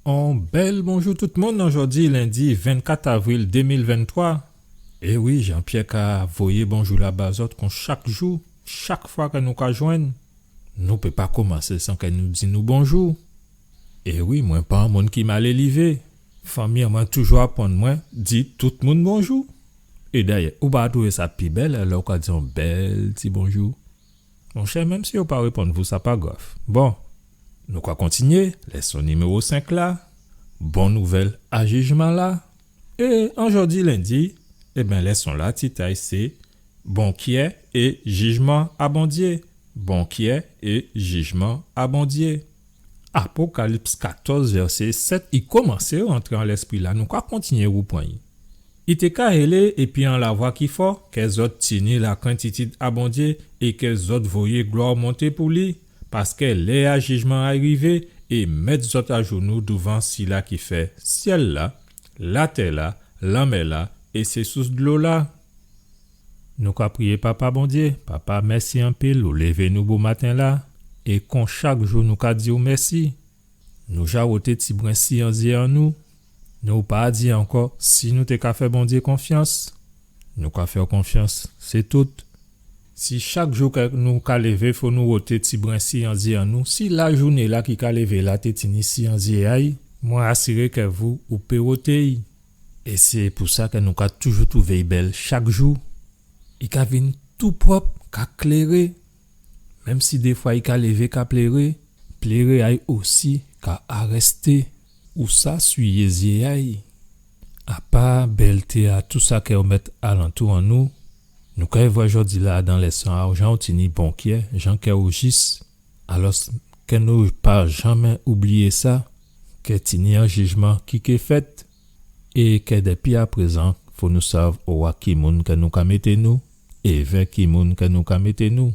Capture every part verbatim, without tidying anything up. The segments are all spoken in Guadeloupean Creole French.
On bèl bonjou tout moun, nou jòdi lendi vennkat avril dé mil venntwa. É wi, Jean-Pierre ka voyé bonjou-la ba zòt kon chak jou, chak fwa ke nou ka jwenn. Nou pé pa komansé san ke nou di nou bonjou. É wi, mwen pa on moun ki mal élivé. Fanmi an mwen toujou aprann mwen di tout moun bonjou. É dayè, ou pa twouvé sa pi bèl lè ou ka di on bèl ti bonjou? Monchè, menm si yo pa réponn vou, sa pa grav. Bon, nou ka kontinyé, lèson niméwo senk la, bon nouvèl a jijman-la. É an jòdi lendi, ében, lèson-la, tit a'y sé Bonkyè é jijman a Bondyé. Bonkyè é jijman a Bondyé. Apokalips katòz, vèsé sèt, i komansé rantré an lèspri-la, nou ka kontinyé woupran'y. I té ka hélé épi on lavwa ki fò, ke zòt tini lakrentitid a Bondyé é ke zòt voyé glwa monté pou li, paske lè a jijman a'y rivé, é mèt zòt ajounou douvan sila ki fè syèl-la, latè-la, lanmè-la é sé sous dlo-la. Nou ka priyé. Papa Bondyé, Papa, mèsi anpil, ou lévé nou bomaten-la, é kon chak jou nou ka di'w mèsi. Nou ja woté tibren si an zyé an nou. Nou pa di ankò si nou té ka fè Bondyé konfyans. Nou ka fè'w konfyans, sé tout. Si chak jou ke nou ka lévé, fò nou woté tibren si an zyé an nou, si lajouné-la ki ka lévé la té tini si an zyé a'y, mwen asiré ke vou, ou pé woté'y. É sé pou sa ke nou ka toujou twouvé'y bèl chak jou. I ka vin tou pwòp, ka kléré. Menm si défwa i ka lévé, ka pléré, pléré a'y osi ka arèsté. Ou sa swiyé zyé a'y. Apa bèlté a tou sa ke ou mèt alantou an nou, nou kay vwè jòdi-la adan lèson a'w, jan ou tini bonkyè, jan kè ou jis. Alò, ke nou pa janmen oubliyé sa, ke tini on jijman ki ké fèt, é ke dépi aprézan, fò nou sav owa ki moun ke nou ka mété nou, é vè ki moun ke nou ka mété nou.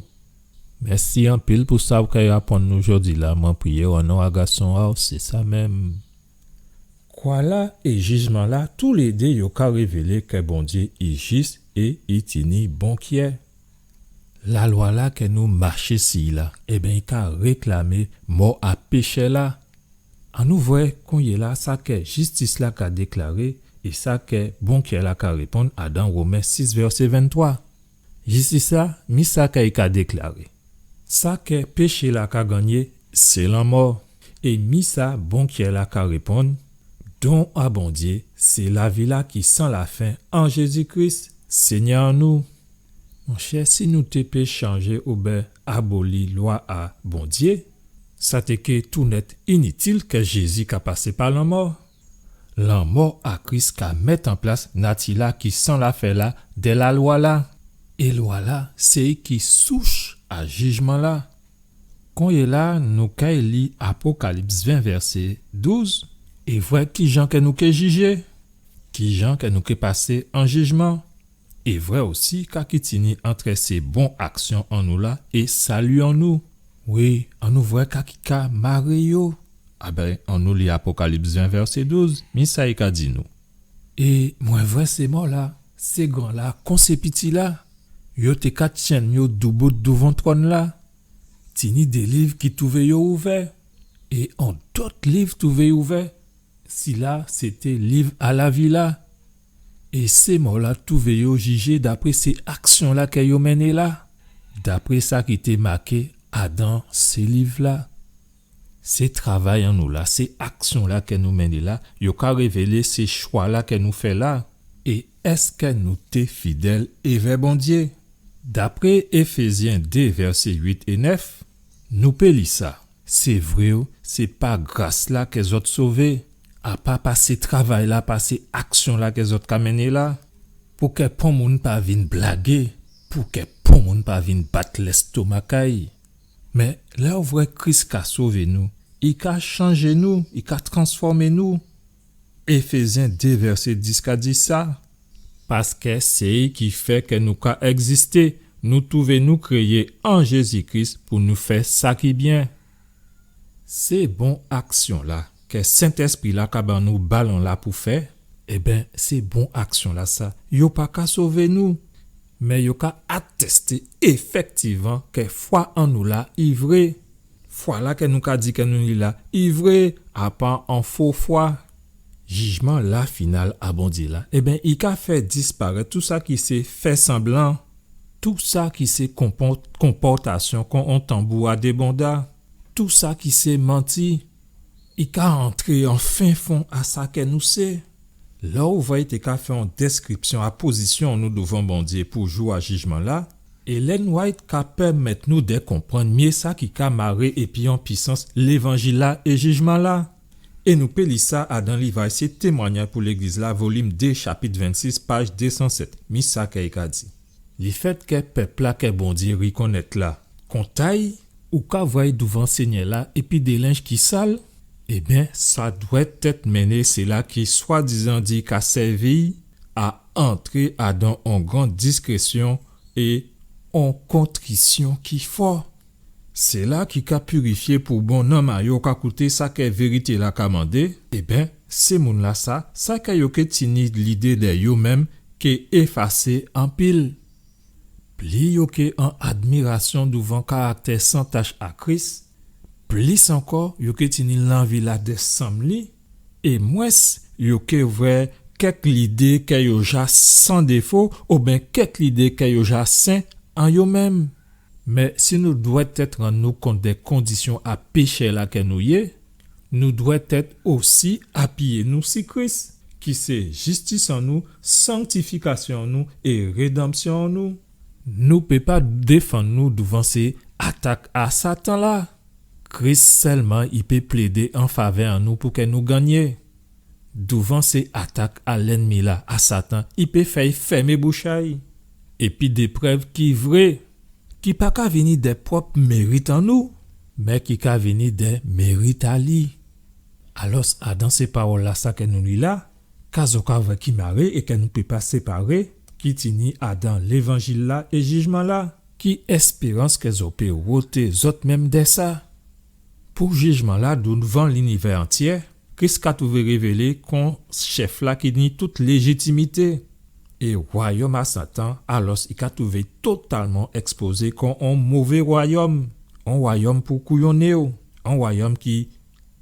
Mèsi anpil pou sa ou ka aprann nou jòdi-la, mwen priyé'w an non a Gason a'w, sé sa menm. Kwa-la é jijman-la, toulédé yo ka révélé ke Bondyé i jis é i tini bonkyè. Lalwa-la ke nou maché si'y la, ében, i ka réklamé mò a péchè-la. Annou vwè konyéla sa ke jistis-la ka déklaré é sa ke bonkyè-la ka réponn adan Women sis vèsé venntwa. Jistis-la, mi sa ke i ka déklaré. Sa ke péché-la ka gannyé, sé lanmò. É mi sa bonkyè-la ka réponn, don a Bondyé, sé lavi-la ki san lafen an Jézi Kris, Sényè an nou. Monchè, si nou té pé chanjé oubyen aboli lwa a Bondyé, sa té ké tou nèt initil ke Jézi ka pasé pa lanmò. Lanmò a Kris ka mèt an plas nati-la ki san lafen la dè lalwa-la. É lwa-la, sé i ki sous a jijman-la. Konyéla, nou kay li Apokalips ven, vèsé douz, é vwè kijan ke nou ké jijé, kijan ke nou ké pasé an jijman. É vwè osi ka ki tini antrè sé bon aksyon an nou la é sali an nou. Wi, annou vwè ka ki ka maré yo. Aben, annou li Apokalips ven, vèsé douz, mi sa i ka di nou. É mwen vwè sé mò-la, sé gran-la, kon sé piti-la, yo té ka tyenn yo doubout douvan twòn-la. Tini dé liv ki twouvé yo ouvè, é on dòt liv twouvé ouvè. Sila, sété liv a lavi-la. É sé mò-la twouvé yo jijé dapré sé aksyon-la ke yo mennen la, dapré sa ki té maké adan sé liv-la. Sé travay an nou la, sé aksyon-la ke nou mennen la, yo ka révélé sé chwa-la ke nou fè la, é èske nou té fidèl évè Bondyé. Dapré Éfézyen dé, vèsé uit é nèf, nou pé li sa. Sé vré, wi, sé pa gras-la ke zòt sové, a pa pa sé travay-la, pa sé aksyon-la ke zòt ka mennen la, pou ke pon moun pa vin blagé, pou ke pon moun pa vin bat lèstoma a'y. Mé lè ou vwè Kris ka sové nou, i ka chanjé nou, i ka transfòmé nou. Éfézyen dé vèsé dis ka di sa, paske sé i ki fè ke nou ka ègzisté, nou twouvé nou kréyé an Jézi Kris pou nou fè sa ki byen. Sé bon aksyon-la ke Sentèspri-la ka ban nou balon-la pou fè, ében, sé bon aksyon-la sa, yo pa ka sové nou, mé yo ka atèsté éfèktivman ke fwa an nou la i vré. Fwa-la ke nou ka di ke nou ni la i vré, apa on fo fwa. Jijman la final a Bondyé la, ében, i ka fè disparèt tou sa ki sé fè sanblan, tou sa ki sé konpò-, konpòtasyon kon on tanbou a dé bonda, tou sa ki sé manti. I ka antré an fen fon a sa kè nou sé. Lè ou vwè i té ka fè on dèskripsyon a pozisyon nou douvan Bondyé pou jou a jijman la, Ellen White ka pèmèt nou dè konprann myé sa ki ka maré épi on pwisans Lévanjil la é jijman la. É nou pé li sa adan liv a Sé Témwanyaj pou Légliz la, volim dé, chapit vennsis, paj dé san sèt. Mi sa kè i ka di. Lèfèt kè pèp la kè Bondyé rèkonnèt la, kontay ou ka vwè douvan Sényè la épi dé lenj ki sal, ében, sa dwèt èt mennen sila ki swadizan di ka sèvi a antré adan on gran diskrésyon é on kontrisyon ki fò. Sila ki ka pirifyé pou bon nanm a yo ka kouté sa kè vérité la ka mandé, ében, sé moun la sa, sa kè yo ké tini lidé dè yo menm ké éfasé anpil. Pli yo ké an admirasyon douvan karaktè san tach a Kris, plis ankò yo ké tini lanvi la dè sanm li, é mwens yo ké vwè kèk lidé kè yo ja san défo, oben kèk lidé kè yo ja sen an yo menm. Mé si nou dwèt èt rann nou kont dè kondisyon a péchè la kè nou yé, nou dwèt èt osi apiyé nou si Kris, ki sé jistis an nou, sanktifikasyon an nou é rédanmsyon an nou. Nou pé pa défann nou douvan sé atak a Satan la. Kris sèlman i pé plédé an favè an nou pou kè nou gannyé. Douvan sé atak a lènmi la, a Satan, i pé fè'y fèmé bouch a'y. Épi dé prèv ki vré, ki pa ka vini dè pwòp mérit an nou, mé ki ka vini dè mérit a li. Alòs, adan sé pawòl la sa kè nou li la, ka zòt ka vwè ki maré é kè nou pé pa séparé, ki tini adan Lévanjil la é jijman la, ki èspérans kè zòt pé woté zòt menm dè sa? Pou jijman la douvan linivè antyé, Kris ka twouvé révélé kon chèf la ki ni tout léjitimité. É wayòm a Satan, alòs, i ka twouvé totalman èkspozé kon on mové wayòm, on wayòm pou kouyonné'w, on wayòm ki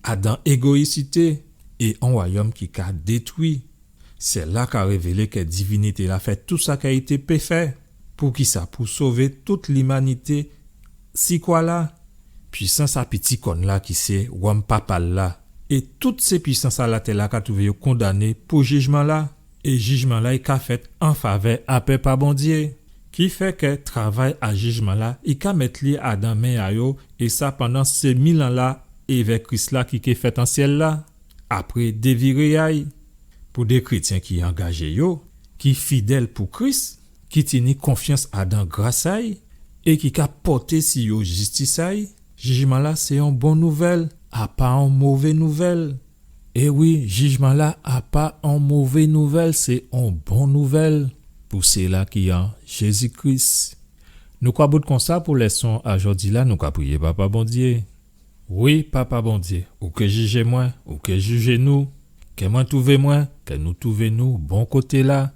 adan égoyisité, é on wayòm ki ka détwi. Sèla ka révélé kè divinité la fè tou sa kè i té pé fè. Poukisa? Pou sové tout limanité si kwa la. Pwisans a piti kòn la ki sé Wòm papal la, é tout sé pwisans a latè la ka twouvé yo kondané pou jijman la. É jijman la i ka fèt an favè a pèp a Bondyé. Ki fè kè travay a jijman la i ka mèt li adan men a yo, é sa pandan sé mil an la évè Kris la ki ké fèt an syèl la. Apré déviré a'y, pou dé krétyen ki angajé yo, ki fidèl pou Kris, ki tini konfyans adan gras a'y, é ki ka pòté si yo jistis a'y, jijman la sé on bon nouvèl, a pa on mové nouvèl. É wi, jijman la a pa on mové nouvèl, sé on bon nouvèl pou sila ki an Jézi Kris. Nou ka bout konsa pou lèson a jòdi la, nou ka priyé Papa Bondyé. Wi, Papa Bondyé, ou ké jijé mwen, ou ké jijé nou. Kè mwen twouvé mwen, kè nou twouvé nou bon koté la.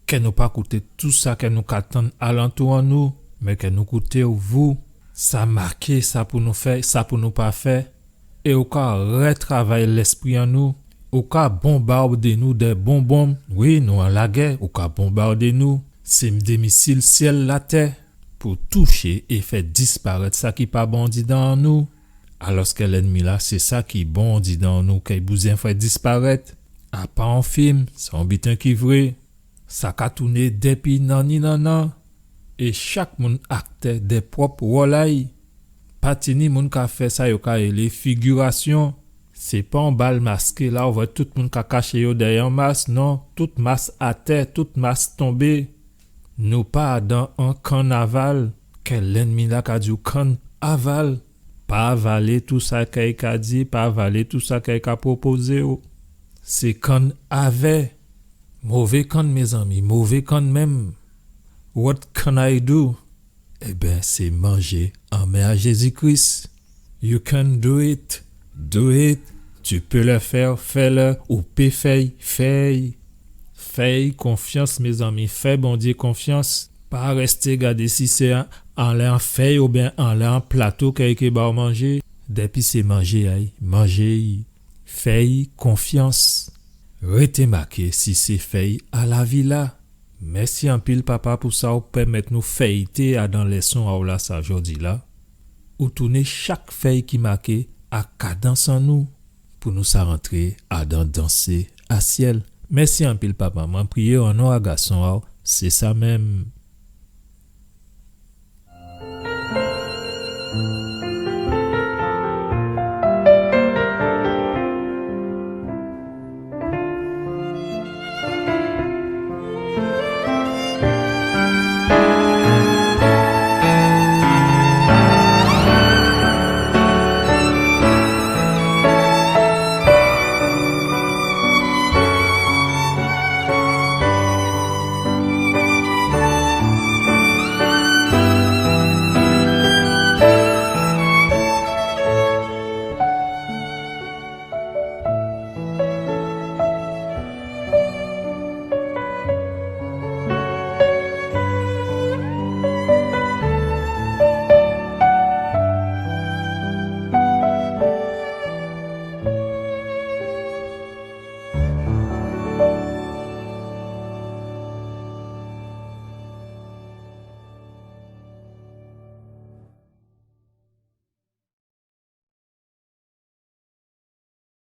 Kè nou pa kouté tou sa kè nou ka tann alantou an nou, mé kè nou kouté'w vou. Sa maké, sa pou nou fè, sa pou nou pa fè. É ou ka rètravay lèspri an nou. Ou ka bonbadé nou dè bonbonm. Wi, nou an lagè, ou ka bonbadé nou. Sé dé misil syèl latè pou touché é fè disparèt sa ki pa bon andidan an nou. Alòskè lènmi la, sé sa ki bon andidan an nou kè i bouzwen fè disparèt. A pa on fim, sé on biten ki vré. Sa ka touné dépi nanni-nannan. É chak moun aktè dè pwòp wòl a'y. Pa tini moun ka fè sa yo ka rélé figirasyon. Sé pa on bal maské la ou vwè tout moun ka kaché yo dèyè on mas, non, tout mas atè, tout mas tonbé. Nou pa adan on kannaval, kè lènmi la ka di'w kannaval. Pa valé tou sa kè i ka di, pa valé tou sa kè i ka pwopozé'w. Sé kann avè. Mové kann, mézanmi, mové kann menm. What can I do? Ében, sé manjé an men a Jézi Kris. You can do it. Do it. Tu peux le faire. Fais-le. Ou pé fè'y. Fè'y. Fè'y konfyans, mézanmi. Fè Bondyé konfyans. Pa rèsté gadé si sé an, anlè on fèy oubyen anlè on plato kè i ké ba'w manjé. Dépi sé manjé a'y, manjé'y. Fè'y konfyans. Rété maké si sé fè'y a lavi-la. Mèsi anpil, Papa, pou sa ou pèmèt nou fèyté adan lèson a'w la sa jòdi-la. Ou tounen chak fèy ki maké a kadans an nou, pou nou sa rantré adan dansé a syèl. Mèsi anpil, Papa. Mwen priyé an non a Gason a'w, sé sa menm.